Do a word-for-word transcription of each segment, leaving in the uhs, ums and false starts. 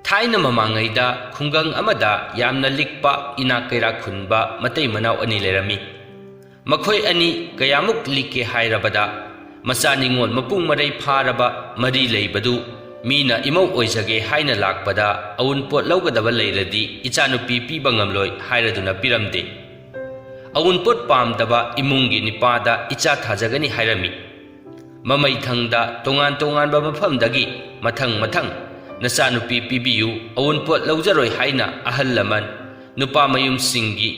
ꯊꯥꯏꯅ ꯃꯃꯥꯡꯉꯩꯗ ꯈꯨꯡꯒꯪ ꯑꯃꯗ ꯌꯥꯝꯅ ꯂꯤꯛꯄ ꯏꯅꯥꯛ ꯀꯩꯔꯥꯛ ꯈꯨꯟꯕ ꯃꯇꯩ ꯃꯅꯥꯎ ꯑꯅꯤ ꯂꯩꯔꯝꯃꯤ꯫ ꯃꯈꯣꯏ ꯑꯅꯤ ꯀꯌꯥꯃꯨꯛ ꯂꯤꯛꯀꯦ ꯍꯥꯏꯔꯕꯗ, ꯃꯆꯥ ꯅꯤꯉꯣꯜ ꯃꯄꯨꯡ ꯃꯔꯩ ꯐꯥꯔꯕ ꯃꯔꯤ ꯂꯩꯕꯗꯨ ꯃꯤꯅ ꯏꯃꯧ ꯑꯣꯏꯖꯒꯦ ꯍꯥꯏꯅ ꯂꯥꯛꯄꯗ ꯑꯎꯟꯄꯣꯠ ꯂꯧꯒꯗꯕ ꯂꯩꯔꯗꯤ ꯏꯆꯥꯅꯨꯄꯤ ꯄꯤꯕ ꯉꯝꯂꯣꯏ ꯍꯥꯏꯔꯗꯨꯅ ꯄꯤꯔꯝꯗꯦ꯫ ꯑꯎꯟꯄꯣꯠ ꯄꯥꯝꯗꯕ ꯏꯃꯨꯡꯒꯤ ꯅꯤꯄꯥꯗ ꯏꯆꯥ ꯊꯥꯖꯒꯅꯤ ꯍꯥꯏꯔꯝꯃꯤ꯫ ꯃꯃꯩꯊꯪꯗ ꯇꯣꯉꯥꯟ ꯇꯣꯉꯥꯟꯕ ꯃꯐꯝꯗꯒꯤ ꯃꯊꯪ ꯃꯊꯪ "ꯅꯆꯥꯅꯨꯄꯤ ꯄꯤꯕꯤꯌꯨ, ꯑꯎꯟꯄꯣꯠ ꯂꯧꯖꯔꯣꯏ" ꯍꯥꯏꯅ ꯑꯍꯜ ꯂꯃꯟ, ꯅꯨꯄꯥ ꯃꯌꯨꯝꯁꯤꯡꯒꯤ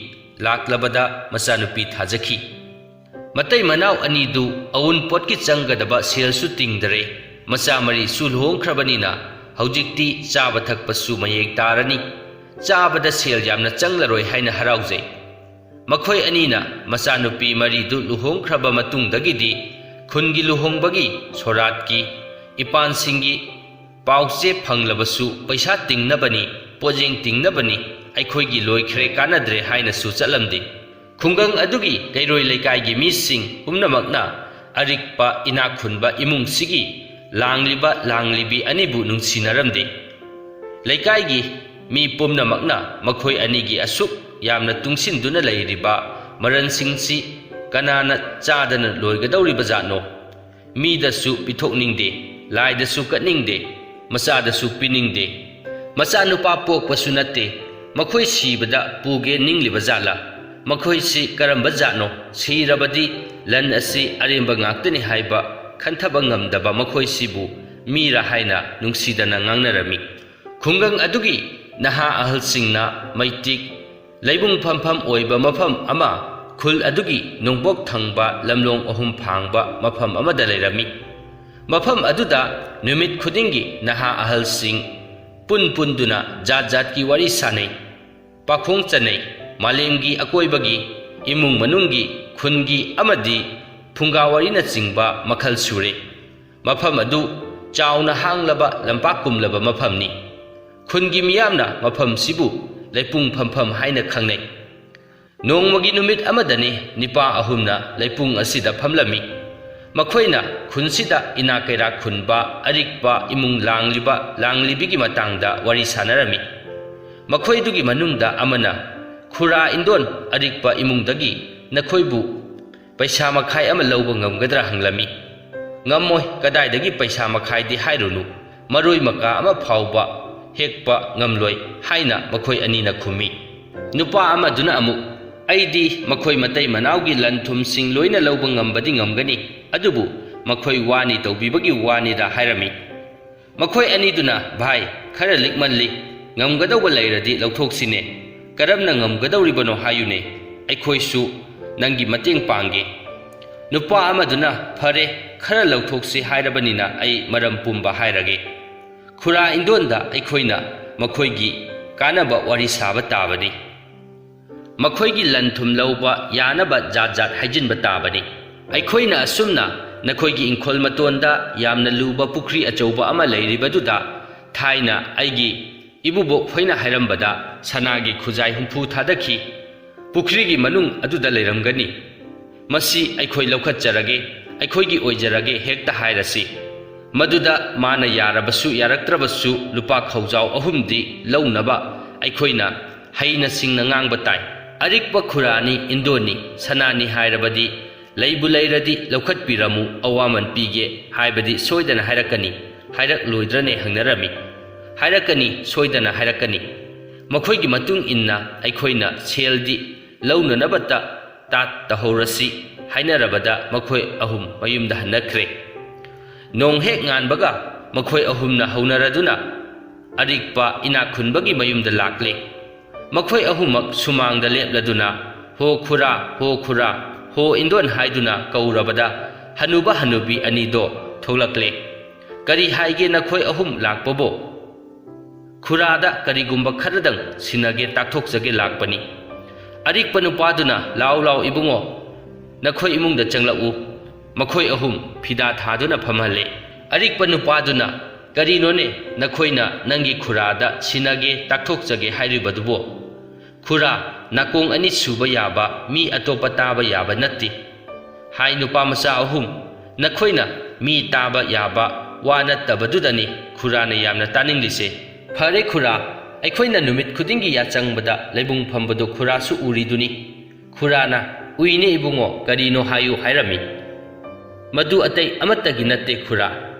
ꯂꯥꯛꯂꯕꯗ ꯃꯆꯥꯅꯨꯄꯤ ꯊꯥꯖꯈꯤ꯫ ꯃꯇꯩ ꯃꯅꯥꯎ ꯑꯅꯤꯗꯨ ꯑꯎꯟꯄꯣꯠꯀꯤ ꯆꯪꯒꯗꯕ ꯁꯦꯜꯁꯨ ꯇꯤꯡꯗꯔꯦ꯫ ꯃꯆꯥ ꯃꯔꯤꯁꯨ ꯂꯨꯍꯣꯡꯈ꯭ꯔꯕꯅꯤꯅ ꯍꯧꯖꯤꯛꯇꯤ ꯆꯥꯕ ꯊꯛꯄꯁꯨ ꯃꯌꯦꯡ ꯇꯥꯔꯅꯤ꯫ ꯆꯥꯕꯗ ꯁꯦꯜ ꯌꯥꯝꯅ ꯆꯪꯂꯔꯣꯏ ꯍꯥꯏꯅ ꯍꯔꯥꯎꯖꯩ꯫ ꯃꯈꯣꯏ ꯑꯅꯤꯅ ꯃꯆꯥꯅꯨꯄꯤ ꯃꯔꯤꯗꯨ ꯂꯨꯍꯣꯡꯈ꯭ꯔꯕ ꯃꯇꯨꯡꯗꯒꯤꯗꯤ ꯈꯨꯟꯒꯤ ꯂꯨꯍꯣꯡꯕꯒꯤ, ꯁꯣꯔꯥꯠꯀꯤ, ꯏꯄꯥꯟꯁꯤꯡꯒꯤ ꯄꯥꯎꯆꯦ ꯐꯪꯂꯕꯁꯨ ꯄꯩꯁꯥ ꯇꯤꯡꯅꯕꯅꯤ, ꯄꯣꯠꯌꯦꯡ ꯇꯤꯡꯅꯕꯅꯤ, ꯑꯩꯈꯣꯏꯒꯤ ꯂꯣꯏꯈ꯭ꯔꯦ, ꯀꯥꯟꯅꯗ꯭ꯔꯦ ꯍꯥꯏꯅꯁꯨ ꯆꯠꯂꯝꯗꯦ꯫ ꯈꯨꯡꯒꯪ ꯑꯗꯨꯒꯤ ꯀꯩꯔꯣꯏ ꯂꯩꯀꯥꯏꯒꯤ ꯃꯤꯁꯤꯡ ꯄꯨꯝꯅꯃꯛꯅ ꯑꯔꯤꯛꯄ ꯏꯅꯥꯛ ꯈꯨꯟꯕ ꯏꯃꯨꯡꯁꯤꯒꯤ ꯂꯥꯡꯂꯤꯕ ꯂꯥꯡꯂꯤꯕꯤ ꯑꯅꯤꯕꯨ ꯅꯨꯡꯁꯤꯅꯔꯝꯗꯦ꯫ ꯂꯩꯀꯥꯏꯒꯤ ꯃꯤ ꯄꯨꯝꯅꯃꯛꯅ ꯃꯈꯣꯏ ꯑꯅꯤꯒꯤ ꯑꯁꯨꯛ ꯌꯥꯝꯅ ꯇꯨꯡꯁꯤꯟꯗꯨꯅ ꯂꯩꯔꯤꯕ ꯃꯔꯜꯁꯤꯡꯁꯤ ꯀꯅꯥꯅ ꯆꯥꯗꯅ ꯂꯣꯏꯒꯗꯧꯔꯤꯕꯖꯥꯠꯅꯣ? ꯃꯤꯗꯁꯨ ꯄꯤꯊꯣꯛꯅꯤꯡꯗꯦ, ꯂꯥꯏꯗꯁꯨ ꯀꯠꯅꯤꯡꯗꯦ, ꯃꯆꯥꯗꯁꯨ ꯄꯤꯅꯤꯡꯗꯦ꯫ ꯃꯆꯥꯅꯨꯄꯥ ꯄꯣꯛꯄꯁꯨ ꯅꯠꯇꯦ, ꯃꯈꯣꯏ ꯁꯤꯕꯗ ꯄꯨꯒꯦ ꯅꯤꯡꯂꯤꯕ ꯖꯥꯠꯂꯥ? ꯃꯈꯣꯏꯁꯤ ꯀꯔꯝꯕ ꯖꯥꯠꯅꯣ? ꯁꯤꯔꯕꯗꯤ ꯂꯟ ꯑꯁꯤ ꯑꯔꯦꯝꯕ ꯉꯥꯛꯇꯅꯤ ꯍꯥꯏꯕ ꯈꯟꯊꯕ ꯉꯝꯗꯕ ꯃꯈꯣꯏꯁꯤꯕꯨ ꯃꯤꯔꯥ ꯍꯥꯏꯅ ꯅꯨꯡꯁꯤꯗꯅ ꯉꯥꯡꯅꯔꯝꯃꯤ꯫ ꯈꯨꯡꯒꯪ ꯑꯗꯨꯒꯤ ꯅꯍꯥ ꯑꯍꯜꯁꯤꯡꯅ ꯃꯩꯇꯤꯛ, ꯂꯩꯕꯨꯡ ꯐꯝꯐꯝ ꯑꯣꯏꯕ ꯃꯐꯝ ꯑꯃ, ꯈꯨꯜ ꯑꯗꯨꯒꯤ ꯅꯣꯡꯄꯣꯛ ꯊꯪꯕ ꯂꯝꯂꯣꯡ ꯑꯍꯨꯝ ꯐꯥꯡꯕ ꯃꯐꯝ ꯑꯃꯗ ꯂꯩꯔꯝꯃꯤ꯫ ꯃꯐꯝ ꯑꯗꯨꯗ ꯅꯨꯃꯤꯠ ꯈꯨꯗꯤꯡꯒꯤ ꯅꯍꯥ ꯑꯍꯜꯁꯤꯡ ꯄꯨꯟ ꯄꯨꯟꯗꯨꯅ ꯖꯥꯠ ꯖꯥꯠꯀꯤ ꯋꯥꯔꯤ ꯁꯥꯅꯩ, ꯄꯥꯈꯣꯡ ꯆꯟꯅꯩ, ꯃꯥꯂꯦꯝꯒꯤ ꯑꯀꯣꯏꯕꯒꯤ, ꯏꯃꯨꯡ ꯃꯅꯨꯡꯒꯤ, ꯈꯨꯟꯒꯤ ꯑꯃꯗꯤ ꯐꯨꯡꯒꯥ ꯋꯥꯔꯤꯅꯆꯤꯡꯕ ꯃꯈꯜ ꯁꯨꯔꯦ꯫ ꯃꯐꯝ ꯑꯗꯨ ꯆꯥꯎꯅ ꯍꯥꯡꯂꯕ ꯂꯝꯄꯥꯛ ꯀꯨꯝꯂꯕ ꯃꯐꯝꯅꯤ꯫ ꯈꯨꯟꯒꯤ ꯃꯤꯌꯥꯝꯅ ꯃꯐꯝꯁꯤꯕꯨ ꯂꯩꯄꯨꯡ ꯐꯝꯐꯝ ꯍꯥꯏꯅ ꯈꯪꯅꯩ꯫ ꯅꯣꯡꯃꯒꯤ ꯅꯨꯃꯤꯠ ꯑꯃꯗꯅꯤ ꯅꯤꯄꯥ ꯑꯍꯨꯝꯅ ꯂꯩꯄꯨꯡ ꯑꯁꯤꯗ ꯐꯝꯂꯝꯃꯤ꯫ ꯃꯈꯣꯏꯅ ꯈꯨꯟꯁꯤꯗ ꯏꯅꯥꯛ ꯀꯩꯔꯥꯛ ꯈꯨꯟꯕ ꯑꯔꯤꯛꯄ ꯏꯃꯨꯡ ꯂꯥꯡꯂꯤꯕ ꯂꯥꯡꯂꯤꯕꯤꯒꯤ ꯃꯇꯥꯡꯗ ꯋꯥꯔꯤ ꯁꯥꯟꯅꯔꯝꯃꯤ꯫ ꯃꯈꯣꯏꯗꯨꯒꯤ ꯃꯅꯨꯡꯗ ꯑꯃꯅ, "ꯈꯨꯔꯥ ꯏꯟꯗꯣꯟ, ꯑꯔꯤꯛꯄ ꯏꯃꯨꯡꯗꯒꯤ ꯅꯈꯣꯏꯕꯨ ꯄꯩꯁꯥ ꯃꯈꯥꯏ ꯑꯃ ꯂꯧꯕ ꯉꯝꯒꯗ꯭ꯔꯥ?" ꯍꯪꯂꯝꯃꯤ꯫ "ꯉꯝꯃꯣꯏ, ꯀꯗꯥꯏꯗꯒꯤ ꯄꯩꯁꯥ ꯃꯈꯥꯏꯗꯤ ꯍꯥꯏꯔꯨꯅꯨ, ꯃꯔꯣꯏ ꯃꯀꯥ ꯑꯃ ꯐꯥꯎꯕ ꯍꯦꯛꯄ ꯉꯝꯂꯣꯏ" ꯍꯥꯏꯅ ꯃꯈꯣꯏ ꯑꯅꯤꯅ ꯈꯨꯝꯃꯤ꯫ ꯅꯨꯄꯥ ꯑꯃꯗꯨꯅ ꯑꯃꯨꯛ, "ꯑꯩꯗꯤ ꯃꯈꯣꯏ ꯃꯇꯩ ꯃꯅꯥꯎꯒꯤ ꯂꯟ ꯊꯨꯝꯁꯤꯡ ꯂꯣꯏꯅ ꯂꯧꯕ ꯉꯝꯕꯗꯤ ꯉꯝꯒꯅꯤ, ꯑꯗꯨꯕꯨ ꯃꯈꯣꯏ ꯋꯥꯅꯤ ꯇꯧꯕꯤꯕꯒꯤ ꯋꯥꯅꯤꯗ" ꯍꯥꯏꯔꯝꯃꯤ꯫ ꯃꯈꯣꯏ ꯑꯅꯤꯗꯨꯅ, "ꯚꯥꯏ, ꯈꯔ ꯂꯤꯛꯃꯜꯂꯤ, ꯉꯝꯒꯗꯧꯕ ꯂꯩꯔꯗꯤ ꯂꯧꯊꯣꯛꯁꯤꯅꯦ꯫ ꯀꯔꯝꯅ ꯉꯝꯒꯗꯧꯔꯤꯕꯅꯣ ꯍꯥꯏꯌꯨꯅꯦ, ꯑꯩꯈꯣꯏꯁꯨ ꯅꯪꯒꯤ ꯃꯇꯦꯡ ꯄꯥꯡꯒꯦ"꯫ ꯅꯨꯄꯥ ꯑꯃꯗꯨꯅ, "ꯐꯔꯦ, ꯈꯔ ꯂꯧꯊꯣꯛꯁꯤ ꯍꯥꯏꯔꯕꯅꯤꯅ ꯑꯩ ꯃꯔꯝ ꯄꯨꯝꯕ ꯍꯥꯏꯔꯒꯦ꯫ ꯈꯨꯔꯥ ꯏꯟꯗꯣꯟꯗ ꯑꯩꯈꯣꯏꯅ ꯃꯈꯣꯏꯒꯤ ꯀꯥꯟꯅꯕ ꯋꯥꯔꯤ ꯁꯥꯕ ꯇꯥꯕꯅꯤ꯫ ꯃꯈꯣꯏꯒꯤ ꯂꯟ ꯊꯨꯝ ꯂꯧꯕ ꯌꯥꯅꯕ ꯖꯥꯠ ꯖꯥꯠ ꯍꯥꯏꯖꯤꯟꯕ ꯇꯥꯕꯅꯤ꯫ ꯑꯩꯈꯣꯏꯅ ꯑꯁꯨꯝꯅ ꯅꯈꯣꯏꯒꯤ ꯏꯪꯈꯣꯜ ꯃꯇꯣꯟꯗ ꯌꯥꯝꯅ ꯂꯨꯕ ꯄꯨꯈ꯭ꯔꯤ ꯑꯆꯧꯕ ꯑꯃ ꯂꯩꯔꯤꯕꯗꯨꯗ ꯊꯥꯏꯅ ꯑꯩꯒꯤ ꯏꯕꯨꯕꯣꯛ ꯍꯣꯏꯅ ꯍꯥꯏꯔꯝꯕꯗ ꯁꯅꯥꯒꯤ ꯈꯨꯖꯥꯏ ꯍꯨꯝꯐꯨ ꯊꯥꯗꯈꯤ꯫ ꯄꯨꯈ꯭ꯔꯤꯒꯤ ꯃꯅꯨꯡ ꯑꯗꯨꯗ ꯂꯩꯔꯝꯒꯅꯤ꯫ ꯃꯁꯤ ꯑꯩꯈꯣꯏ ꯂꯧꯈꯠꯆꯔꯒꯦ, ꯑꯩꯈꯣꯏꯒꯤ ꯑꯣꯏꯖꯔꯒꯦ ꯍꯦꯛꯇ ꯍꯥꯏꯔꯁꯤ"꯫ ꯃꯗꯨꯗ ꯃꯥꯅ ꯌꯥꯔꯕꯁꯨ ꯌꯥꯔꯛꯇ꯭ꯔꯕꯁꯨ ꯂꯨꯄꯥ ꯈꯧꯖꯥꯎ ꯑꯍꯨꯝꯗꯤ ꯂꯧꯅꯕ ꯑꯩꯈꯣꯏꯅ ꯍꯩꯅ ꯁꯤꯡꯅ ꯉꯥꯡꯕ ꯇꯥꯏ꯫ "ꯑꯔꯤꯛꯄ ꯈꯨꯔꯥꯅꯤ ꯏꯟꯗꯣꯟꯅꯤ, ꯁꯅꯥꯅꯤ ꯍꯥꯏꯔꯕꯗꯤ ꯂꯩꯕꯨ ꯂꯩꯔꯗꯤ ꯂꯧꯈꯠꯄꯤꯔꯝꯃꯨ, ꯑꯋꯥꯃꯟ ꯄꯤꯒꯦ" ꯍꯥꯏꯕꯗꯤ ꯁꯣꯏꯗꯅ ꯍꯥꯏꯔꯛꯀꯅꯤ꯫ ꯍꯥꯏꯔꯛꯂꯣꯏꯗ꯭ꯔꯅꯦ ꯍꯪꯅꯔꯝꯃꯤ꯫ "ꯍꯥꯏꯔꯛꯀꯅꯤ, ꯁꯣꯏꯗꯅ ꯍꯥꯏꯔꯛꯀꯅꯤ꯫ ꯃꯈꯣꯏꯒꯤ ꯃꯇꯨꯡ ꯏꯟꯅ ꯑꯩꯈꯣꯏꯅ ꯁꯦꯜꯗꯤ ꯂꯧꯅꯅꯕꯇ ꯇꯥꯠ ꯇꯧꯍꯧꯔꯁꯤ" ꯍꯥꯏꯅꯔꯕꯗ ꯃꯈꯣꯏ ꯑꯍꯨꯝ ꯃꯌꯨꯝꯗ ꯍꯟꯅꯈ꯭ꯔꯦ꯫ ꯅꯣꯡ ꯍꯦꯛ ꯉꯥꯟꯕꯒ ꯃꯈꯣꯏ ꯑꯍꯨꯝꯅ ꯍꯧꯅꯔꯗꯨꯅ ꯑꯔꯤꯛꯄ ꯏꯅꯥꯛ ꯈꯨꯟꯕꯒꯤ ꯃꯌꯨꯝꯗ ꯂꯥꯛꯂꯦ꯫ ꯃꯈꯣꯏ ꯑꯍꯨꯝꯃꯛ ꯁꯨꯃꯥꯡꯗ ꯂꯦꯞꯂꯗꯨꯅ, "ꯍꯣ ꯈꯨꯔꯥ, ꯍꯣ ꯈꯨꯔꯥ, ꯍꯣ ꯏꯟꯗꯣꯟ" ꯍꯥꯏꯗꯨꯅ ꯀꯧꯔꯕꯗ ꯍꯅꯨꯕ ꯍꯅꯨꯕꯤ ꯑꯅꯤꯗꯣ ꯊꯣꯛꯂꯛꯂꯦ꯫ "ꯀꯔꯤ ꯍꯥꯏꯒꯦ ꯅꯈꯣꯏ ꯑꯍꯨꯝ ꯂꯥꯛꯄꯕꯣ?" "ꯈꯨꯔꯥꯗ ꯀꯔꯤꯒꯨꯝꯕ ꯈꯔꯗꯪ ꯁꯤꯟꯅꯒꯦ ꯇꯥꯛꯊꯣꯛꯆꯒꯦ ꯂꯥꯛꯄꯅꯤ"꯫ ꯑꯔꯤꯛꯄ ꯅꯨꯄꯥꯗꯨꯅ, "ꯂꯥꯎ ꯂꯥꯎ ꯏꯕꯨꯡꯉꯣ, ꯅꯈꯣꯏ ꯏꯃꯨꯡꯗ ꯆꯪꯂꯛꯎ"꯫ ꯃꯈꯣꯏ ꯑꯍꯨꯝ ꯐꯤꯗꯥ ꯊꯥꯗꯨꯅ ꯐꯝꯍꯜꯂꯦ꯫ ꯑꯔꯤꯛꯄ ꯅꯨꯄꯥꯗꯨꯅ, "ꯀꯔꯤꯅꯣꯅꯦ ꯅꯈꯣꯏꯅ ꯅꯪꯒꯤ ꯈꯨꯔꯥꯗ ꯁꯤꯟꯅꯒꯦ ꯇꯥꯛꯊꯣꯛꯆꯒꯦ ꯍꯥꯏꯔꯤꯕꯗꯨꯕꯣ? ꯈꯨꯔꯥ, ꯅꯥꯀꯣꯡ ꯑꯅꯤ ꯁꯨꯕ ꯌꯥꯕ ꯃꯤ ꯑꯇꯣꯞꯄ ꯇꯥꯕ ꯌꯥꯕ ꯅꯠꯇꯦ"꯫ ꯍꯥꯏ ꯅꯨꯄꯥ ꯃꯆꯥ ꯑꯍꯨꯝ꯫ ꯅꯈꯣꯏꯅ ꯃꯤ ꯇꯥꯕ ꯌꯥꯕ ꯋꯥ ꯅꯠꯇꯕꯗꯨꯗꯅꯤ ꯈꯨꯔꯥꯅ ꯌꯥꯝꯅ ꯇꯥꯅꯤꯡꯂꯤꯁꯦ꯫ ꯐꯔꯦ ꯈꯨꯔꯥ, ꯑꯩꯈꯣꯏꯅ ꯅꯨꯃꯤꯠ ꯈꯨꯗꯤꯡꯒꯤ ꯌꯥꯆꯪꯕꯗ ꯂꯩꯕꯨꯡ ꯐꯝꯕꯗꯨ ꯈꯨꯔꯥꯁꯨ ꯎꯔꯤꯗꯨꯅꯤ꯫ ꯈꯨꯔꯥꯅ, "ꯎꯏꯅꯦ ꯏꯕꯨꯡꯉꯣ, ꯀꯔꯤꯅꯣ ꯍꯥꯏꯌꯨ" ꯍꯥꯏꯔꯝꯃꯤ꯫ "ꯃꯗꯨ ꯑꯇꯩ ꯑꯃꯠꯇꯒꯤ ꯅꯠꯇꯦ ꯈꯨꯔꯥ꯫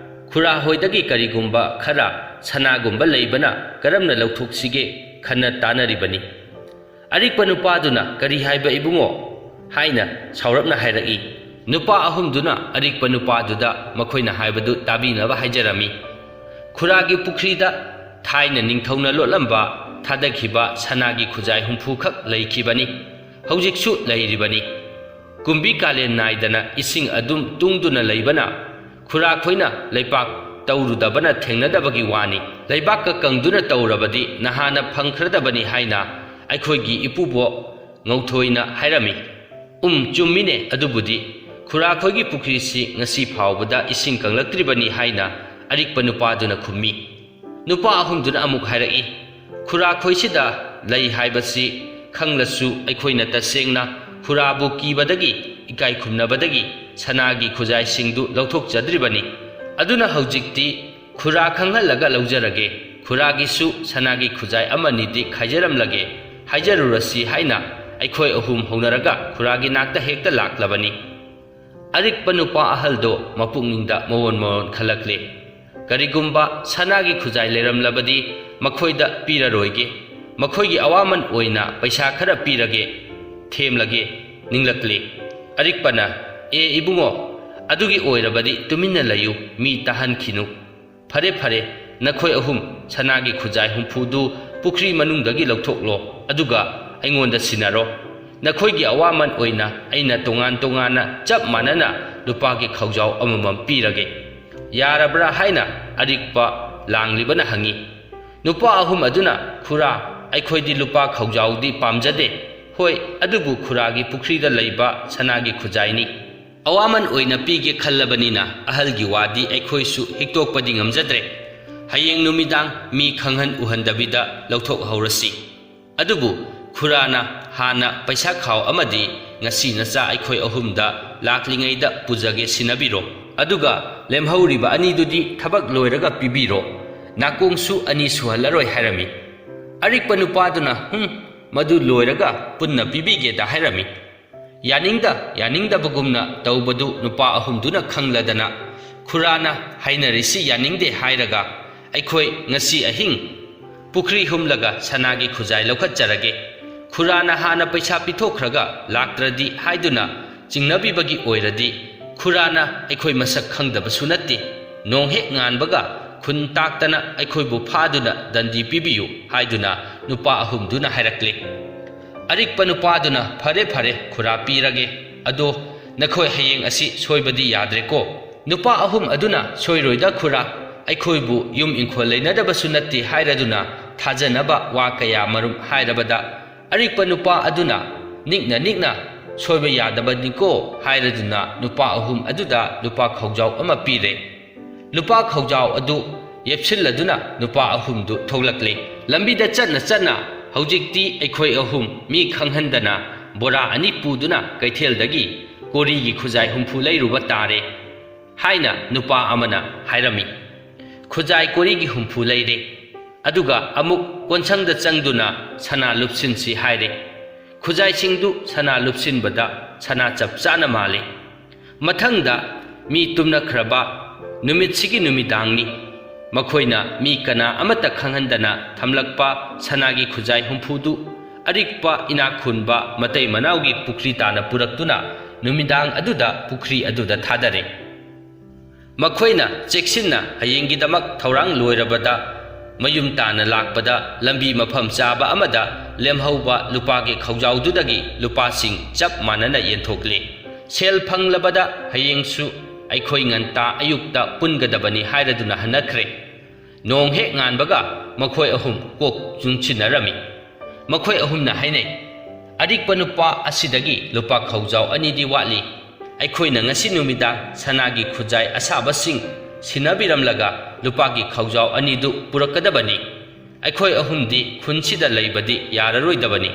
ꯈꯨꯔꯥ ꯍꯣꯏꯗꯒꯤ ꯀꯔꯤꯒꯨꯝꯕ ꯈꯔ ꯁꯅꯥꯒꯨꯝꯕ ꯂꯩꯕꯅ ꯀꯔꯝꯅ ꯂꯧꯊꯣꯛꯁꯤꯒꯦ ꯈꯟꯅ ꯇꯥꯅꯔꯤꯕꯅꯤ"꯫ ꯑꯔꯤꯛꯄ ꯅꯨꯄꯥꯗꯨꯅ, "ꯀꯔꯤ ꯍꯥꯏꯕ ꯏꯕꯨꯡꯉꯣ?" ꯍꯥꯏꯅ ꯁꯥꯎꯔꯞꯅ ꯍꯥꯏꯔꯛꯏ꯫ ꯅꯨꯄꯥ ꯑꯍꯨꯝꯗꯨꯅ ꯑꯔꯤꯛꯄ ꯅꯨꯄꯥꯗꯨꯗ ꯃꯈꯣꯏꯅ ꯍꯥꯏꯕꯗꯨ ꯇꯥꯕꯤꯅꯕ ꯍꯥꯏꯖꯔꯝꯃꯤ꯫ ꯈꯨꯔꯥꯒꯤ ꯄꯨꯈ꯭ꯔꯤꯗ ꯊꯥꯏꯅ ꯅꯤꯡꯊꯧꯅ ꯂꯣꯠꯂꯝꯕ ꯊꯥꯗꯈꯤꯕ ꯁꯅꯥꯒꯤ ꯈꯨꯖꯥꯏ ꯍꯨꯝꯐꯨ ꯈꯛ ꯂꯩꯈꯤꯕꯅꯤ꯫ ꯍꯧꯖꯤꯛꯁꯨ ꯂꯩꯔꯤꯕꯅꯤ꯫ ꯀꯨꯝꯕꯤ ꯀꯥꯂꯦꯟ ꯅꯥꯏꯗꯅ ꯏꯁꯤꯡ ꯑꯗꯨꯝ ꯇꯨꯡꯗꯨꯅ ꯂꯩꯕꯅ ꯈꯨꯔꯥꯈꯣꯏꯅ ꯂꯩꯄꯥꯛ ꯇꯧꯔꯨꯗꯕꯅ ꯊꯦꯡꯅꯗꯕꯒꯤ ꯋꯥꯅꯤ꯫ ꯂꯩꯕꯥꯛꯀ ꯀꯪꯗꯨꯅ ꯇꯧꯔꯕꯗꯤ ꯅꯍꯥꯟꯅ ꯐꯪꯈ꯭ꯔꯗꯕꯅꯤ ꯍꯥꯏꯅ ꯑꯩꯈꯣꯏꯒꯤ ꯏꯄꯨꯕꯣꯛ ꯉꯧꯊꯣꯏꯅ ꯍꯥꯏꯔꯝꯃꯤ꯫ "ꯎꯝ, ꯆꯨꯝꯃꯤꯅꯦ꯫ ꯑꯗꯨꯕꯨꯗꯤ ꯈꯨꯔꯥꯈꯣꯏꯒꯤ ꯄꯨꯈ꯭ꯔꯤꯁꯤ ꯉꯁꯤ ꯐꯥꯎꯕꯗ ꯏꯁꯤꯡ ꯀꯪꯂꯛꯇ꯭ꯔꯤꯕꯅꯤ" ꯍꯥꯏꯅ ꯑꯔꯤꯛꯄ ꯅꯨꯄꯥꯗꯨꯅ ꯈꯨꯝꯃꯤ꯫ ꯅꯨꯄꯥ ꯑꯍꯨꯝꯗꯨꯅ ꯑꯃꯨꯛ ꯍꯥꯏꯔꯛꯏ, "ꯈꯨꯔꯥꯈꯣꯏꯁꯤꯗ ꯂꯩ ꯍꯥꯏꯕꯁꯤ ꯈꯪꯂꯁꯨ ꯑꯩꯈꯣꯏꯅ ꯇꯁꯦꯡꯅ ꯈꯨꯔꯥꯕꯨ ꯀꯤꯕꯗꯒꯤ, ꯏꯀꯥꯏ ꯈꯨꯝꯅꯕꯗꯒꯤ ꯁꯅꯥꯒꯤ ꯈꯨꯖꯥꯏꯁꯤꯡꯗꯨ ꯂꯧꯊꯣꯛꯆꯗ꯭ꯔꯤꯕꯅꯤ꯫ ꯑꯗꯨꯅ ꯍꯧꯖꯤꯛꯇꯤ ꯈꯨꯔꯥ ꯈꯪꯍꯜꯂꯒ ꯂꯧꯖꯔꯒꯦ꯫ ꯈꯨꯔꯥꯒꯤꯁꯨ ꯁꯅꯥꯒꯤ ꯈꯨꯖꯥꯏ ꯑꯃꯅꯤꯗꯤ ꯈꯥꯏꯖꯔꯝꯂꯒꯦ, ꯍꯥꯏꯖꯔꯨꯔꯁꯤ" ꯍꯥꯏꯅ ꯑꯩꯈꯣꯏ ꯑꯍꯨꯝ ꯍꯧꯅꯔꯒ ꯈꯨꯔꯥꯒꯤ ꯅꯥꯛꯇ ꯍꯦꯛꯇ ꯂꯥꯛꯂꯕꯅꯤ꯫ ꯑꯔꯤꯛꯄ ꯅꯨꯄꯥ ꯑꯍꯜꯗꯣ ꯃꯄꯨꯛꯅꯤꯡꯗ ꯃꯑꯣꯟ ꯃꯑꯣꯟ ꯈꯜꯂꯛꯂꯦ꯫ "ꯀꯔꯤꯒꯨꯝꯕ ꯁꯅꯥꯒꯤ ꯈꯨꯖꯥꯏ ꯂꯩꯔꯝꯂꯕꯗꯤ ꯃꯈꯣꯏꯗ ꯄꯤꯔꯔꯣꯏꯒꯦ꯫ ꯃꯈꯣꯏꯒꯤ ꯑꯋꯥꯃꯟ ꯑꯣꯏꯅ ꯄꯩꯁꯥ ꯈꯔ ꯄꯤꯔꯒꯦ, ꯊꯦꯝꯂꯒꯦ" ꯅꯤꯡꯂꯛꯂꯦ꯫ ꯑꯔꯤꯛꯄꯅ, "ꯑꯦ ꯏꯕꯨꯡꯉꯣ, ꯑꯗꯨꯒꯤ ꯑꯣꯏꯔꯕꯗꯤ ꯇꯨꯃꯤꯟꯅ ꯂꯩꯌꯨ, ꯃꯤ ꯇꯥꯍꯟꯈꯤꯅꯨ꯫ ꯐꯔꯦ, ꯐꯔꯦ, ꯅꯈꯣꯏ ꯑꯍꯨꯝ ꯁꯅꯥꯒꯤ ꯈꯨꯖꯥꯏ ꯍꯨꯝꯐꯨꯗꯨ ꯄꯨꯈ꯭ꯔꯤ ꯃꯅꯨꯡꯗꯒꯤ ꯂꯧꯊꯣꯛꯂꯣ, ꯑꯗꯨꯒ ꯑꯩꯉꯣꯟꯗ ꯁꯤꯟꯅꯔꯣ꯫ ꯅꯈꯣꯏꯒꯤ ꯑꯋꯥꯃꯟ ꯑꯣꯏꯅ ꯑꯩꯅ ꯇꯣꯉꯥꯟ ꯇꯣꯉꯥꯟꯅ ꯆꯞ ꯃꯥꯟꯅꯅ ꯂꯨꯄꯥꯒꯤ ꯈꯥꯎꯖꯥꯎ ꯑꯃꯃꯝ ꯄꯤꯔꯒꯦ꯫ ꯌꯥꯔꯕ꯭ꯔꯥ?" ꯍꯥꯏꯅ ꯑꯔꯤꯛꯄ ꯂꯥꯡꯂꯤꯕꯅ ꯍꯪꯉꯤ꯫ ꯅꯨꯄꯥ ꯑꯍꯨꯝ ꯑꯗꯨꯅ, "ꯈꯨꯔꯥ, ꯑꯩꯈꯣꯏꯗꯤ ꯂꯨꯄꯥ ꯈꯥꯎꯖꯥꯎꯗꯤ ꯄꯥꯝꯖꯗꯦ꯫ ꯍꯣꯏ, ꯑꯗꯨꯕꯨ ꯈꯨꯔꯥꯒꯤ ꯄꯨꯈ꯭ꯔꯤꯗ ꯂꯩꯕ ꯁꯅꯥꯒꯤ ꯈꯨꯖꯥꯏꯅꯤ꯫ ꯑꯋꯥꯃꯟ ꯑꯣꯏꯅ ꯄꯤꯒꯦ ꯈꯜꯂꯕꯅꯤꯅ ꯑꯍꯜꯒꯤ ꯋꯥꯗꯤ ꯑꯩꯈꯣꯏꯁꯨ ꯍꯤꯛꯇꯣꯛꯄꯗꯤ ꯉꯝꯖꯗ꯭ꯔꯦ꯫ ꯍꯌꯦꯡ ꯅꯨꯃꯤꯗꯥꯡ ꯃꯤ ꯈꯪꯍꯟ ꯎꯍꯟꯗꯕꯤꯗ ꯂꯧꯊꯣꯛꯍꯧꯔꯁꯤ꯫ ꯑꯗꯨꯕꯨ ꯈꯨꯔꯥꯅ ꯍꯥꯟꯅ ꯄꯩꯁꯥ ꯈꯥꯎ ꯑꯃꯗꯤ ꯉꯁꯤ ꯅꯆꯥ ꯑꯩꯈꯣꯏ ꯑꯍꯨꯝꯗ ꯂꯥꯛꯂꯤꯉꯩꯗ ꯄꯨꯖꯒꯦ, ꯁꯤꯟꯅꯕꯤꯔꯣ꯫ ꯑꯗꯨꯒ ꯂꯦꯝꯍꯧꯔꯤꯕ ꯑꯅꯤꯗꯨꯗꯤ ꯊꯕꯛ ꯂꯣꯏꯔꯒ ꯄꯤꯕꯤꯔꯣ, ꯅꯥꯀꯣꯡꯁꯨ ꯑꯅꯤ ꯁꯨꯍꯜꯂꯔꯣꯏ" ꯍꯥꯏꯔꯝꯃꯤ꯫ ꯑꯔꯤꯛꯄ ꯅꯨꯄꯥꯗꯨꯅ "ꯍꯨꯝ, ꯃꯗꯨ ꯂꯣꯏꯔꯒ ꯄꯨꯟꯅ ꯄꯤꯕꯤꯒꯦꯗ" ꯍꯥꯏꯔꯝꯃꯤ꯫ ꯌꯥꯅꯤꯡꯗ ꯌꯥꯅꯤꯡꯗꯕꯒꯨꯝꯅ ꯇꯧꯕꯗꯨ ꯅꯨꯄꯥ ꯑꯍꯨꯝꯗꯨꯅ ꯈꯪꯂꯗꯅ, "ꯈꯨꯔꯥꯅ ꯍꯥꯏꯅꯔꯤꯁꯤ ꯌꯥꯅꯤꯡꯗꯦ ꯍꯥꯏꯔꯒ ꯑꯩꯈꯣꯏ ꯉꯁꯤ ꯑꯍꯤꯡ ꯄꯨꯈ꯭ꯔꯤ ꯍꯨꯝꯂꯒ ꯁꯅꯥꯒꯤ ꯈꯨꯖꯥꯏ ꯂꯧꯈꯠꯆꯔꯒꯦ꯫ ꯈꯨꯔꯥꯅ ꯍꯥꯟꯅ ꯄꯩꯁꯥ ꯄꯤꯊꯣꯛꯈ꯭ꯔꯒ ꯂꯥꯛꯇ꯭ꯔꯗꯤ ꯍꯥꯏꯗꯨꯅ ꯆꯤꯡꯅꯕꯤꯕꯒꯤ ꯑꯣꯏꯔꯗꯤ, ꯈꯨꯔꯥꯅ ꯑꯩꯈꯣꯏ ꯃꯁꯛ ꯈꯪꯗꯕꯁꯨ ꯅꯠꯇꯦ꯫ ꯅꯣꯡ ꯍꯦꯛ ꯉꯥꯟꯕꯒ ꯈꯨꯟ ꯇꯥꯛꯇꯅ ꯑꯩꯈꯣꯏꯕꯨ ꯐꯥꯗꯨꯅ ꯗꯟꯗꯤ ꯄꯤꯕꯤꯌꯨ" ꯍꯥꯏꯗꯨꯅ ꯅꯨꯄꯥ ꯑꯍꯨꯝꯗꯨꯅ ꯍꯥꯏꯔꯛꯂꯦ꯫ ꯑꯔꯤꯛꯄ ꯅꯨꯄꯥꯗꯨꯅ "ꯐꯔꯦ, ꯐꯔꯦ, ꯈꯨꯔꯥ ꯄꯤꯔꯒꯦ꯫ ꯑꯗꯣ ꯅꯈꯣꯏ ꯍꯌꯦꯡ ꯑꯁꯤ ꯁꯣꯏꯕꯗꯤ ꯌꯥꯗ꯭ꯔꯦꯀꯣ?" ꯅꯨꯄꯥ ꯑꯍꯨꯝ ꯑꯗꯨꯅ "ꯁꯣꯏꯔꯣꯏꯗ ꯈꯨꯔꯥ, ꯑꯩꯈꯣꯏꯕꯨ ꯌꯨꯝ ꯏꯪꯈꯣꯜ ꯂꯩꯅꯗꯕꯁꯨ ꯅꯠꯇꯦ" ꯍꯥꯏꯔꯗꯨꯅ ꯊꯥꯖꯅꯕ ꯋꯥ ꯀꯌꯥ ꯃꯔꯨꯝ ꯍꯥꯏꯔꯕꯗ, ꯑꯔꯤꯛꯄ ꯅꯨꯄꯥ ꯑꯗꯨꯅ "ꯅꯤꯛꯅ ꯅꯤꯛꯅ ꯁꯣꯏꯕ ꯌꯥꯗꯕꯅꯤꯀꯣ" ꯍꯥꯏꯔꯗꯨꯅ ꯅꯨꯄꯥ ꯑꯍꯨꯝ ꯑꯗꯨꯗ ꯂꯨꯄꯥ ꯈꯥꯎꯖꯥꯎ ꯑꯃ ꯄꯤꯔꯦ꯫ ꯂꯨꯄꯥ ꯈꯥꯎꯖꯥꯎ ꯑꯗꯨ ꯌꯦꯞꯁꯤꯜꯂꯗꯨꯅ ꯅꯨꯄꯥ ꯑꯍꯨꯝꯗꯨ ꯊꯣꯛꯂꯛꯂꯦ꯫ ꯂꯝꯕꯤꯗ ꯆꯠꯅ ꯆꯠꯅ, "ꯍꯧꯖꯤꯛꯇꯤ ꯑꯩꯈꯣꯏ ꯑꯍꯨꯝ ꯃꯤ ꯈꯪꯍꯟꯗꯅ ꯕꯣꯔꯥ ꯑꯅꯤ ꯄꯨꯗꯨꯅ ꯀꯩꯊꯦꯜꯗꯒꯤ ꯀꯣꯔꯤꯒꯤ ꯈꯨꯖꯥꯏ ꯍꯨꯝꯐꯨ ꯂꯩꯔꯨꯕ ꯇꯥꯔꯦ" ꯍꯥꯏꯅ ꯅꯨꯄꯥ ꯑꯃꯅ ꯍꯥꯏꯔꯝꯃꯤ꯫ ꯈꯨꯖꯥꯏ ꯀꯣꯔꯤꯒꯤ ꯍꯨꯝꯐꯨ ꯂꯩꯔꯦ꯫ ꯑꯗꯨꯒ ꯑꯃꯨꯛ ꯀꯣꯟꯁꯪꯗ ꯆꯪꯗꯨꯅ ꯁꯅꯥ ꯂꯨꯞꯁꯤꯟꯁꯤ ꯍꯥꯏꯔꯦ꯫ ꯈꯨꯖꯥꯏꯁꯤꯡꯗꯨ ꯁꯅꯥ ꯂꯨꯞꯁꯤꯟꯕꯗ ꯁꯅꯥ ꯆꯞ ꯆꯥꯅ ꯃꯥꯜꯂꯤ꯫ ꯃꯊꯪꯗ ꯃꯤ ꯇꯨꯝꯅꯈ꯭ꯔꯕ ꯅꯨꯃꯤꯠꯁꯤꯒꯤ ꯅꯨꯃꯤꯗꯥꯡꯅꯤ꯫ ꯃꯈꯣꯏꯅ ꯃꯤ ꯀꯅꯥ ꯑꯃꯠꯇ ꯈꯪꯍꯟꯗꯅ ꯊꯝꯂꯛꯄ ꯁꯅꯥꯒꯤ ꯈꯨꯖꯥꯏ ꯍꯨꯝꯐꯨꯗꯨ ꯑꯔꯤꯛꯄ ꯏꯅꯥꯛ ꯈꯨꯟꯕ ꯃꯇꯩ ꯃꯅꯥꯎꯒꯤ ꯄꯨꯈ꯭ꯔꯤ ꯇꯥꯅ ꯄꯨꯔꯛꯇꯨꯅ ꯅꯨꯃꯤꯗꯥꯡ ꯑꯗꯨꯗ ꯄꯨꯈ꯭ꯔꯤ ꯑꯗꯨꯗ ꯊꯥꯗꯔꯦ꯫ ꯃꯈꯣꯏꯅ ꯆꯦꯛꯁꯤꯟꯅ ꯍꯌꯦꯡꯒꯤꯗꯃꯛ ꯊꯧꯔꯥꯡ ꯂꯣꯏꯔꯕꯗ, ꯃꯌꯨꯝ ꯇꯥꯅ ꯂꯥꯛꯄꯗ ꯂꯝꯕꯤ ꯃꯐꯝ ꯆꯥꯕ ꯑꯃꯗ ꯂꯦꯝꯍꯧꯕ ꯂꯨꯄꯥꯒꯤ ꯈꯧꯖꯥꯎꯗꯨꯗꯒꯤ ꯂꯨꯄꯥꯁꯤꯡ ꯆꯞ ꯃꯥꯟꯅꯅ ꯌꯦꯟꯊꯣꯛꯂꯦ꯫ "ꯁꯦꯜ ꯐꯪꯂꯕꯗ ꯍꯌꯦꯡꯁꯨ ꯑꯩꯈꯣꯏ ꯉꯟꯇꯥ ꯑꯌꯨꯛꯇ ꯄꯨꯟꯒꯗꯕꯅꯤ" ꯍꯥꯏꯔꯗꯨꯅ ꯍꯟꯅꯈ꯭ꯔꯦ꯫ ꯅꯣꯡ ꯍꯦꯛ ꯉꯥꯟꯕꯒ ꯃꯈꯣꯏ ꯑꯍꯨꯝ ꯀꯣꯛ ꯆꯨꯡꯁꯤꯟꯅꯔꯝꯃꯤ꯫ ꯃꯈꯣꯏ ꯑꯍꯨꯝꯅ ꯍꯥꯏꯅꯩ, "ꯑꯔꯤꯛꯄ ꯅꯨꯄꯥ ꯑꯁꯤꯗꯒꯤ ꯂꯨꯄꯥ ꯈꯧꯖꯥꯎ ꯑꯅꯤꯗꯤ ꯋꯥꯠꯂꯤ꯫ ꯑꯩꯈꯣꯏꯅ ꯉꯁꯤ ꯅꯨꯃꯤꯗꯥꯡ ꯁꯅꯥꯒꯤ ꯈꯨꯖꯥꯏ ꯑꯁꯥꯕꯁꯤꯡ ꯁꯤꯟꯅꯕꯤꯔꯝꯂꯒ ꯂꯨꯄꯥꯒꯤ ꯈꯧꯖꯥꯎ ꯑꯅꯤꯗꯨ ꯄꯨꯔꯛꯀꯗꯕꯅꯤ꯫ ꯑꯩꯈꯣꯏ ꯑꯍꯨꯝꯗꯤ ꯈꯨꯟꯁꯤꯗ ꯂꯩꯕꯗꯤ ꯌꯥꯔꯔꯣꯏꯗꯕꯅꯤ"꯫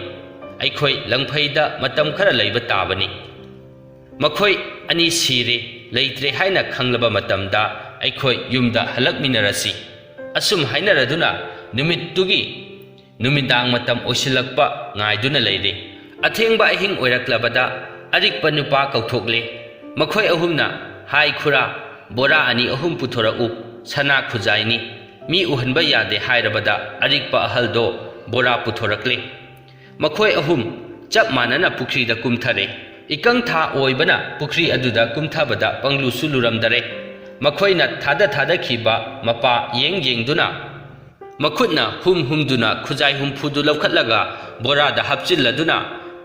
ꯑꯩꯈꯣꯏ ꯂꯪꯐꯩꯗ ꯃꯇꯝ ꯈꯔ ꯂꯩꯕ ꯇꯥꯕꯅꯤ꯫ ꯃꯈꯣꯏ ꯑꯅꯤ ꯁꯤꯔꯦ, ꯂꯩꯇ꯭ꯔꯦ ꯍꯥꯏꯅ ꯈꯪꯂꯕ ꯃꯇꯝꯗ ꯑꯩꯈꯣꯏ ꯌꯨꯝꯗ ꯍꯜꯂꯛꯃꯤꯟꯅꯔꯁꯤ꯫ ꯑꯁꯨꯝ ꯍꯥꯏꯅꯔꯗꯨꯅ ꯅꯨꯃꯤꯠꯇꯨꯒꯤ ꯅꯨꯃꯤꯗꯥꯡ ꯃꯇꯝ ꯑꯣꯏꯁꯤꯜꯂꯛꯄ ꯉꯥꯏꯗꯨꯅ ꯂꯩꯔꯦ꯫ ꯑꯊꯦꯡꯕ ꯑꯍꯤꯡ ꯑꯣꯏꯔꯛꯂꯕꯗ ꯑꯔꯤꯛꯄ ꯅꯨꯄꯥ ꯀꯧꯊꯣꯛꯂꯦ꯫ ꯃꯈꯣꯏ ꯑꯍꯨꯝꯅ, "ꯍꯥꯏ ꯈꯨꯔꯥ, ꯕꯣꯔꯥ ꯑꯅꯤ ꯑꯍꯨꯝ ꯄꯨꯊꯣꯔꯛꯎ, ꯁꯅꯥ ꯈꯨꯖꯥꯏꯅꯤ, ꯃꯤ ꯎꯍꯟꯕ ꯌꯥꯗꯦ" ꯍꯥꯏꯔꯕꯗ ꯑꯔꯤꯛꯄ ꯑꯍꯜꯗꯣ ꯕꯣꯔꯥ ꯄꯨꯊꯣꯔꯛꯂꯦ꯫ ꯃꯈꯣꯏ ꯑꯍꯨꯝ ꯆꯞ ꯃꯥꯟꯅꯅ ꯄꯨꯈ꯭ꯔꯤꯗ ꯀꯨꯝꯊꯔꯦ꯫ ꯏꯀꯪ ꯊꯥ ꯑꯣꯏꯕꯅ ꯄꯨꯈ꯭ꯔꯤ ꯑꯗꯨꯗ ꯀꯨꯝꯊꯕꯗ ꯄꯪꯂꯨꯁꯨ ꯂꯨꯔꯝꯗꯔꯦ꯫ ꯃꯈꯣꯏꯅ ꯊꯥꯗ ꯊꯥꯗꯈꯤꯕ ꯃꯄꯥ ꯌꯦꯡ ꯌꯦꯡꯗꯨꯅ, ꯃꯈꯨꯠꯅ ꯍꯨꯝ ꯍꯨꯝꯗꯨꯅ ꯈꯨꯖꯥꯏ ꯍꯨꯝꯐꯨꯗꯨ ꯂꯧꯈꯠꯂꯒ ꯕꯣꯔꯥꯗ ꯍꯥꯞꯆꯤꯜꯂꯗꯨꯅ,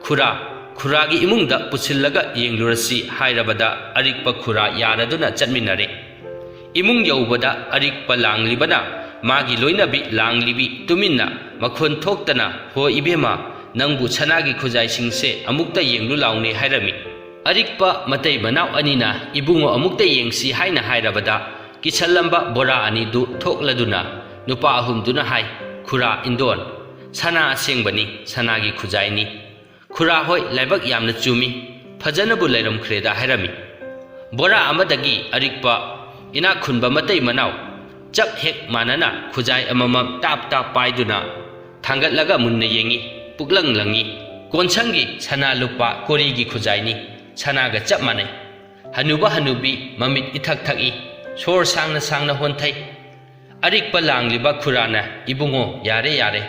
"ꯈꯨꯔꯥ, ꯈꯨꯔꯥꯒꯤ ꯏꯃꯨꯡꯗ ꯄꯨꯁꯤꯜꯂꯒ ꯌꯦꯡꯂꯨꯔꯁꯤ" ꯍꯥꯏꯔꯕꯗ ꯑꯔꯤꯛꯄ ꯈꯨꯔꯥ ꯌꯥꯔꯗꯨꯅ ꯆꯠꯃꯤꯟꯅꯔꯦ꯫ ꯏꯃꯨꯡ ꯌꯧꯕꯗ ꯑꯔꯤꯛꯄ ꯂꯥꯡꯂꯤꯕꯅ ꯃꯥꯒꯤ ꯂꯣꯏꯅꯕꯤ ꯂꯥꯡꯂꯤꯕꯤ ꯇꯨꯃꯤꯟꯅ ꯃꯈꯣꯟ ꯊꯣꯛꯇꯅ, "ꯍꯣ ꯏꯕꯦꯝꯃ, ꯅꯪꯕꯨ ꯁꯅꯥꯒꯤ ꯈꯨꯖꯥꯏꯁꯤꯡꯁꯦ ꯑꯃꯨꯛꯇ ꯌꯦꯡꯂꯨ ꯂꯥꯎꯅꯦ" ꯍꯥꯏꯔꯝꯃꯤ꯫ ꯑꯔꯤꯛꯄ ꯃꯇꯩ ꯃꯅꯥꯎ ꯑꯅꯤꯅ, "ꯏꯕꯨꯡꯉꯣ, ꯑꯃꯨꯛꯇ ꯌꯦꯡꯁꯤ" ꯍꯥꯏꯅ ꯍꯥꯏꯔꯕꯗ ꯀꯤꯁꯜꯂꯝꯕ ꯕꯣꯔꯥ ꯑꯅꯤꯗꯨ ꯊꯣꯛꯂꯗꯨꯅ ꯅꯨꯄꯥ ꯑꯍꯨꯝꯗꯨꯅ ꯍꯥꯏ, "ꯈꯨꯔꯥ ꯏꯟꯗꯣꯟ, ꯁꯅꯥ ꯑꯁꯦꯡꯕꯅꯤ, ꯁꯅꯥꯒꯤ ꯈꯨꯖꯥꯏꯅꯤ꯫ ꯈꯨꯔꯥ ꯍꯣꯏ ꯂꯥꯏꯕꯛ ꯌꯥꯝꯅ ꯆꯨꯝꯃꯤ, ꯐꯖꯅꯕꯨ ꯂꯩꯔꯝꯈ꯭ꯔꯦꯗ" ꯍꯥꯏꯔꯝꯃꯤ꯫ ꯕꯣꯔꯥ ꯑꯃꯗꯒꯤ ꯑꯔꯤꯛꯄ ꯏꯅꯥꯛ ꯈꯨꯟꯕ ꯃꯇꯩ ꯃꯅꯥꯎ ꯆꯞ ꯍꯦꯛ ꯃꯥꯟꯅꯅ ꯈꯨꯖꯥꯏ ꯑꯃꯃꯝ ꯇꯥꯞ ꯇꯥꯞ ꯄꯥꯏꯗꯨꯅ ꯊꯥꯡꯒꯠꯂꯒ ꯃꯨꯟꯅ ꯌꯦꯡꯉꯤ꯫ ꯄꯨꯛꯂꯪ ꯂꯪꯉꯤ꯫ ꯀꯣꯟꯁꯪꯒꯤ ꯁꯅꯥ ꯂꯨꯄꯥ ꯀꯣꯔꯤꯒꯤ ꯈꯨꯖꯥꯏꯅꯤ꯫ ꯁꯅꯥꯒ ꯆꯞ ꯃꯥꯟꯅꯩ꯫ ꯍꯅꯨꯕ ꯍꯅꯨꯕꯤ ꯃꯃꯤꯠ ꯏꯊꯛ ꯊꯛꯏ꯫ ꯁꯣꯔ ꯁꯥꯡꯅ ꯁꯥꯡꯅ ꯍꯣꯟꯊꯩ꯫ ꯑꯔꯤꯛꯄ ꯂꯥꯡꯂꯤꯕ ꯈꯨꯔꯥꯅ, "ꯏꯕꯨꯡꯉꯣ, ꯌꯥꯔꯦ, ꯌꯥꯔꯦ꯫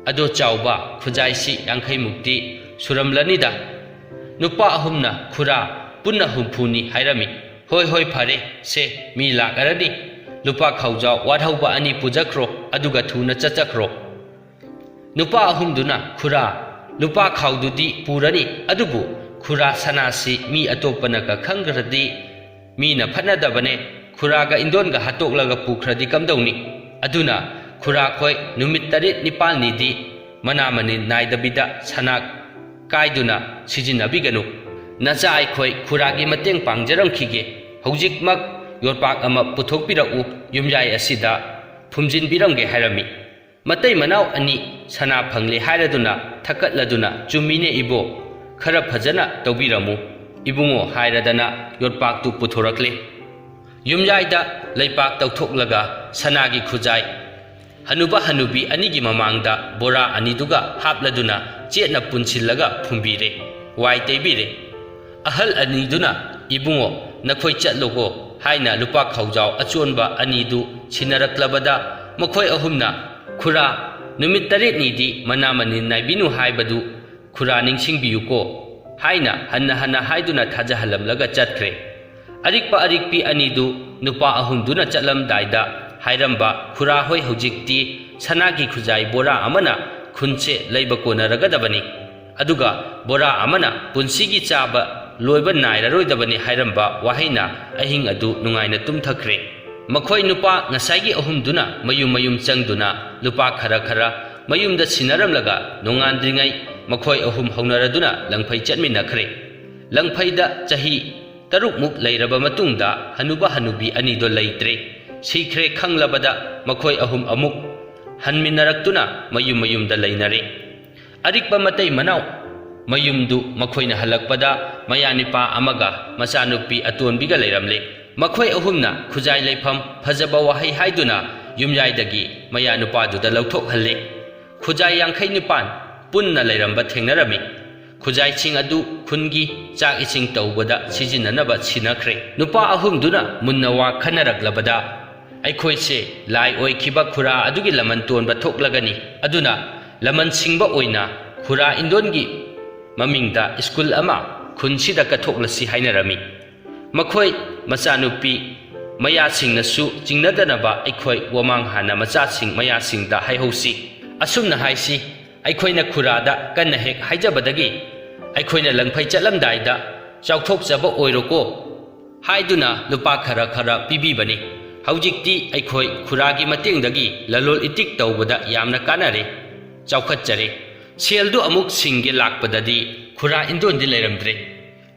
ꯑꯗꯣ ꯆꯥꯎꯕ, ꯈꯨꯖꯥꯏꯁꯤ ꯌꯥꯡꯈꯩꯃꯨꯛꯇꯤ ꯁꯨꯔꯝꯂꯅꯤꯗ"꯫ ꯅꯨꯄꯥ ꯑꯍꯨꯝꯅ, "ꯈꯨꯔꯥ, ꯄꯨꯟꯅ ꯍꯨꯝꯐꯨꯅꯤ" ꯍꯥꯏꯔꯝꯃꯤ꯫ "ꯍꯣꯏ, ꯍꯣꯏ, ꯐꯔꯦ, ꯁꯦ, ꯃꯤ ꯂꯥꯛꯑꯔꯅꯤ꯫ ꯂꯨꯄꯥ ꯈꯥꯎꯖꯥꯎ ꯋꯥꯠꯍꯧꯕ ꯑꯅꯤ ꯄꯨꯖꯈ꯭ꯔꯣ, ꯑꯗꯨꯒ ꯊꯨꯅ ꯆꯠꯆꯈ꯭ꯔꯣ"꯫ ꯅꯨꯄꯥ ꯑꯍꯨꯝꯗꯨꯅ, "ꯈꯨꯔꯥ, ꯂꯨꯄꯥ ꯈꯥꯎꯗꯨꯗꯤ ꯄꯨꯔꯅꯤ, ꯑꯗꯨꯕꯨ ꯈꯨꯔꯥ ꯁꯅꯥꯁꯤ ꯃꯤ ꯑꯇꯣꯞꯄꯅꯒ ꯈꯪꯈ꯭ꯔꯗꯤ ꯃꯤꯅ ꯐꯠꯅꯗꯕꯅꯦ, ꯈꯨꯔꯥꯒ ꯏꯟꯗꯣꯟꯒ ꯍꯥꯠꯇꯣꯛꯂꯒ ꯄꯨꯈ꯭ꯔꯗꯤ ꯀꯝꯗꯧꯅꯤ? ꯑꯗꯨꯅ ꯈꯨꯔꯥ ꯈꯣꯏ ꯅꯨꯃꯤꯠ ꯇꯔꯦꯠ ꯅꯤꯄꯥꯜꯅꯤꯗꯤ ꯃꯅꯥ ꯃꯅꯤꯟ ꯅꯥꯏꯗꯕꯤꯗ ꯁꯅꯥ ꯀꯥꯏꯗꯨꯅ ꯁꯤꯖꯤꯟꯅꯕꯤꯒꯅꯨ꯫ ꯅꯆꯥ ꯑꯩꯈꯣꯏ ꯈꯨꯔꯥꯒꯤ ꯃꯇꯦꯡ ꯄꯥꯡꯖꯔꯝꯈꯤꯒꯦ꯫ ꯍꯧꯖꯤꯛꯃꯛ ꯌꯣꯠꯄꯥꯛ ꯑꯃ ꯄꯨꯊꯣꯛꯄꯤꯔꯛꯎ, ꯌꯨꯝꯌꯥꯏ ꯑꯁꯤꯗ ꯐꯨꯝꯖꯤꯟꯕꯤꯔꯝꯒꯦ" ꯍꯥꯏꯔꯝꯃꯤ꯫ ꯃꯇꯩ ꯃꯅꯥꯎ ꯑꯅꯤ ꯁꯅꯥ ꯐꯪꯂꯦ ꯍꯥꯏꯔꯗꯨꯅ ꯊꯛꯀꯠꯂꯗꯨꯅ, "ꯆꯨꯝꯃꯤꯅꯦ ꯏꯕꯣ, ꯈꯔ ꯐꯖꯅ ꯇꯧꯕꯤꯔꯝꯃꯨ ꯏꯕꯨꯡꯉꯣ" ꯍꯥꯏꯔꯗꯅ ꯌꯣꯠꯄꯥꯛꯇꯨ ꯄꯨꯊꯣꯔꯛꯂꯦ꯫ ꯌꯨꯝꯌꯥꯏꯗ ꯂꯩꯄꯥꯛ ꯇꯧꯊꯣꯛꯂꯒ ꯁꯅꯥꯒꯤ ꯈꯨꯖꯥꯏ ꯍꯅꯨꯕ ꯍꯅꯨꯕꯤ ꯑꯅꯤꯒꯤ ꯃꯃꯥꯡꯗ ꯕꯣꯔꯥ ꯑꯅꯤꯗꯨꯒ ꯍꯥꯞꯂꯗꯨꯅ ꯆꯦꯠꯅ ꯄꯨꯟꯁꯤꯜꯂꯒ ꯐꯨꯝꯕꯤꯔꯦ, ꯋꯥꯏ ꯇꯩꯕꯤꯔꯦ꯫ ꯑꯍꯜ ꯑꯅꯤꯗꯨꯅ, "ꯏꯕꯨꯡꯉꯣ, ꯅꯈꯣꯏ ꯆꯠꯂꯣꯀꯣ" ꯍꯥꯏꯅ ꯂꯨꯄꯥ ꯈꯥꯎꯖꯥꯎ ꯑꯆꯣꯟꯕ ꯑꯅꯤꯗꯨ ꯁꯤꯟꯅꯔꯛꯂꯕꯗ, ꯃꯈꯣꯏ ꯑꯍꯨꯝꯅ, "ꯈꯨꯔꯥ, ꯅꯨꯃꯤꯠ ꯇꯔꯦꯠꯅꯤꯗꯤ ꯃꯅꯥ ꯃꯅꯤꯟ ꯅꯥꯏꯕꯤꯅꯨ ꯍꯥꯏꯕꯗꯨ ꯈꯨꯔꯥ ꯅꯤꯡꯁꯤꯡꯕꯤꯌꯨꯀꯣ" ꯍꯥꯏꯅ ꯍꯟꯅ ꯍꯟꯅ ꯍꯥꯏꯗꯨꯅ ꯊꯥꯖꯍꯜꯂꯝꯂꯒ ꯆꯠꯈ꯭ꯔꯦ꯫ ꯑꯔꯤꯛꯄ ꯑꯔꯤꯛꯄꯤ ꯑꯅꯤꯗꯨ ꯅꯨꯄꯥ ꯑꯍꯨꯝꯗꯨꯅ ꯆꯠꯂꯝꯗꯥꯏꯗ ꯍꯥꯏꯔꯝꯕ, "ꯈꯨꯔꯥ ꯍꯣꯏ ꯍꯧꯖꯤꯛꯇꯤ ꯁꯅꯥꯒꯤ ꯈꯨꯖꯥꯏ ꯕꯣꯔꯥ ꯑꯃꯅ ꯈꯨꯟꯁꯦ ꯂꯩꯕ ꯀꯣꯟꯅꯔꯒꯗꯕꯅꯤ, ꯑꯗꯨꯒ ꯕꯣꯔꯥ ꯑꯃꯅ ꯄꯨꯟꯁꯤꯒꯤ ꯆꯥꯕ ꯂꯣꯏꯕ ꯅꯥꯏꯔꯔꯣꯏꯗꯕꯅꯤ" ꯍꯥꯏꯔꯝꯕ ꯋꯥꯍꯩꯅ ꯑꯍꯤꯡ ꯑꯗꯨ ꯅꯨꯡꯉꯥꯏꯅ ꯇꯨꯝꯊꯈ꯭ꯔꯦ꯫ ꯃꯈꯣꯏ ꯅꯨꯄꯥ ꯉꯁꯥꯏꯒꯤ ꯑꯍꯨꯝꯗꯨꯅ ꯃꯌꯨꯝ ꯃꯌꯨꯝ ꯆꯪꯗꯨꯅ ꯂꯨꯄꯥ ꯈꯔ ꯈꯔ ꯃꯌꯨꯝꯗ ꯁꯤꯟꯅꯔꯝꯂꯒ, ꯅꯣꯡꯉꯥꯟꯗ꯭ꯔꯤꯉꯩ ꯃꯈꯣꯏ ꯑꯍꯨꯝ ꯍꯧꯅꯔꯗꯨꯅ ꯂꯪꯐꯩ ꯆꯠꯃꯤꯟꯅꯈ꯭ꯔꯦ꯫ ꯂꯪꯐꯩꯗ ꯆꯍꯤ ꯇꯔꯨꯛꯃꯨꯛ ꯂꯩꯔꯕ ꯃꯇꯨꯡꯗ ꯍꯅꯨꯕ ꯍꯅꯨꯕꯤ ꯑꯅꯤꯗꯣ ꯂꯩꯇ꯭ꯔꯦ, ꯁꯤꯈ꯭ꯔꯦ ꯈꯪꯂꯕꯗ ꯃꯈꯣꯏ ꯑꯍꯨꯝ ꯑꯃꯨꯛ ꯍꯟꯃꯤꯟꯅꯔꯛꯇꯨꯅ ꯃꯌꯨꯝ ꯃꯌꯨꯝꯗ ꯂꯩꯅꯔꯦ꯫ ꯑꯔꯤꯛꯄ ꯃꯇꯩ ꯃꯅꯥꯎ ꯃꯌꯨꯝꯗꯨ ꯃꯈꯣꯏꯅ ꯍꯜꯂꯛꯄꯗ ꯃꯌꯥꯅꯤꯄꯥ ꯑꯃꯒ ꯃꯆꯥꯅꯨꯄꯤ ꯑꯇꯣꯟꯕꯤꯒ ꯂꯩꯔꯝꯂꯦ꯫ ꯃꯈꯣꯏ ꯑꯍꯨꯝꯅ ꯈꯨꯖꯥꯏ ꯂꯩꯐꯝ ꯐꯖꯕ ꯋꯥꯍꯩ ꯍꯥꯏꯗꯨꯅ ꯌꯨꯝꯌꯥꯏꯗꯒꯤ ꯃꯌꯥꯅꯨꯄꯥꯗꯨꯗ ꯂꯧꯊꯣꯛꯍꯜꯂꯦ꯫ ꯈꯨꯖꯥꯏ ꯌꯥꯡꯈꯩ ꯅꯤꯄꯥꯟ ꯄꯨꯟꯅ ꯂꯩꯔꯝꯕ ꯊꯦꯡꯅꯔꯝꯃꯤ꯫ ꯈꯨꯖꯥꯏꯁꯤꯡ ꯑꯗꯨ ꯈꯨꯟꯒꯤ ꯆꯥꯛ ꯏꯁꯤꯡ ꯇꯧꯕꯗ ꯁꯤꯖꯤꯟꯅꯅꯕ ꯁꯤꯟꯅꯈ꯭ꯔꯦ꯫ ꯅꯨꯄꯥ ꯑꯍꯨꯝꯗꯨꯅ ꯃꯨꯟꯅ ꯋꯥ ꯈꯟꯅꯔꯛꯂꯕꯗ, "ꯑꯩꯈꯣꯏꯁꯦ ꯂꯥꯏ ꯑꯣꯏꯈꯤꯕ ꯈꯨꯔꯥ ꯑꯗꯨꯒꯤ ꯂꯃꯟ ꯇꯣꯟꯕ ꯊꯣꯛꯂꯒꯅꯤ, ꯑꯗꯨꯅ ꯂꯃꯟ ꯁꯤꯡꯕ ꯑꯣꯏꯅ ꯈꯨꯔꯥ ꯏꯟꯗꯣꯟꯒꯤ ꯃꯃꯤꯡꯗ ꯁ꯭ꯀꯨꯜ ꯑꯃ ꯈꯨꯟꯁꯤꯗ ꯀꯠꯊꯣꯛꯂꯁꯤ" ꯍꯥꯏꯅꯔꯝꯃꯤ꯫ ꯃꯈꯣꯏ ꯃꯆꯥꯅꯨꯄꯤ ꯃꯌꯥꯁꯤꯡꯅꯁꯨ ꯆꯤꯡꯅꯗꯅꯕ ꯑꯩꯈꯣꯏ ꯋꯥꯃꯥꯡ ꯍꯥꯟꯅ ꯃꯆꯥꯁꯤꯡ ꯃꯌꯥꯁꯤꯡꯗ ꯍꯥꯏꯍꯧꯁꯤ꯫ ꯑꯁꯨꯝꯅ ꯍꯥꯏꯁꯤ, ꯑꯩꯈꯣꯏꯅ ꯈꯨꯔꯥꯗ ꯀꯟꯅ ꯍꯦꯛ ꯍꯥꯏꯖꯕꯗꯒꯤ ꯑꯩꯈꯣꯏꯅ ꯂꯪꯐꯩ ꯆꯠꯂꯝꯗꯥꯏꯗ "ꯆꯥꯎꯊꯣꯛꯆꯕ ꯑꯣꯏꯔꯣꯀꯣ" ꯍꯥꯏꯗꯨꯅ ꯂꯨꯄꯥ ꯈꯔ ꯈꯔ ꯄꯤꯕꯤꯕꯅꯤ꯫ ꯍꯧꯖꯤꯛꯇꯤ ꯑꯩꯈꯣꯏ ꯈꯨꯔꯥꯒꯤ ꯃꯇꯦꯡꯗꯒꯤ ꯂꯂꯣꯜ ꯏꯇꯤꯛ ꯇꯧꯕꯗ ꯌꯥꯝꯅ ꯀꯥꯟꯅꯔꯦ, ꯆꯥꯎꯈꯠꯆꯔꯦ꯫ ꯁꯦꯜꯗꯨ ꯑꯃꯨꯛ ꯁꯤꯡꯒꯦ ꯂꯥꯛꯄꯗꯗꯤ ꯈꯨꯔꯥ ꯏꯟꯗꯣꯟꯗꯤ ꯂꯩꯔꯝꯗ꯭ꯔꯦ꯫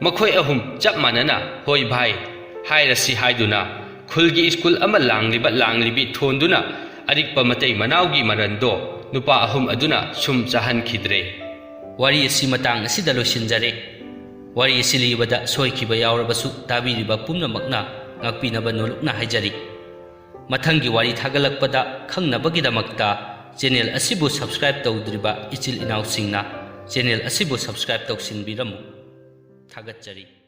ꯃꯈꯣꯏ ꯑꯍꯨꯝ ꯆꯞ ꯃꯥꯟꯅꯅ "ꯍꯣꯏ ꯚꯥꯏ" ꯍꯥꯏꯔꯁꯤ ꯍꯥꯏꯗꯨꯅ ꯈꯨꯜꯒꯤ ꯁ꯭ꯀꯨꯜ ꯑꯃ ꯂꯥꯡꯂꯤꯕ ꯂꯥꯡꯂꯤꯕꯤ ꯊꯣꯟꯗꯨꯅ ꯑꯔꯤꯛꯄ ꯃꯇꯩ ꯃꯅꯥꯎꯒꯤ ꯃꯔꯟꯗꯣ ꯅꯨꯄꯥ ꯑꯍꯨꯝ ꯑꯗꯨꯅ ꯁꯨꯝ ꯆꯥꯍꯟꯈꯤꯗ꯭ꯔꯦ꯫ ꯋꯥꯔꯤ ꯑꯁꯤ ꯃꯇꯥꯡ ꯑꯁꯤꯗ ꯂꯣꯏꯁꯤꯟꯖꯔꯦ꯫ ꯋꯥꯔꯤ ꯑꯁꯤ ꯂꯤꯕꯗ ꯁꯣꯏꯈꯤꯕ ꯌꯥꯎꯔꯕꯁꯨ ꯇꯥꯕꯤꯔꯤꯕ ꯄꯨꯝꯅꯃꯛꯅ ꯉꯥꯛꯄꯤꯅꯕ ꯅꯣꯂꯨꯛꯅ ꯍꯥꯏꯖꯔꯤ꯫ ꯃꯊꯪꯒꯤ ꯋꯥꯔꯤ ꯊꯥꯒꯠꯂꯛꯄꯗ ꯈꯪꯅꯕꯒꯤꯗꯃꯛꯇ channel ꯑꯁꯤꯕꯨ subscribe ꯇꯧꯗ꯭ꯔꯤꯕ ꯏꯆꯤꯜ ꯏꯅꯥꯎꯁꯤꯡꯅ channel ꯑꯁꯤꯕꯨ subscribe ꯇꯧꯁꯤꯟꯕꯤꯔꯝꯃꯨ꯫ ꯊꯥꯒꯠꯆꯔꯤ꯫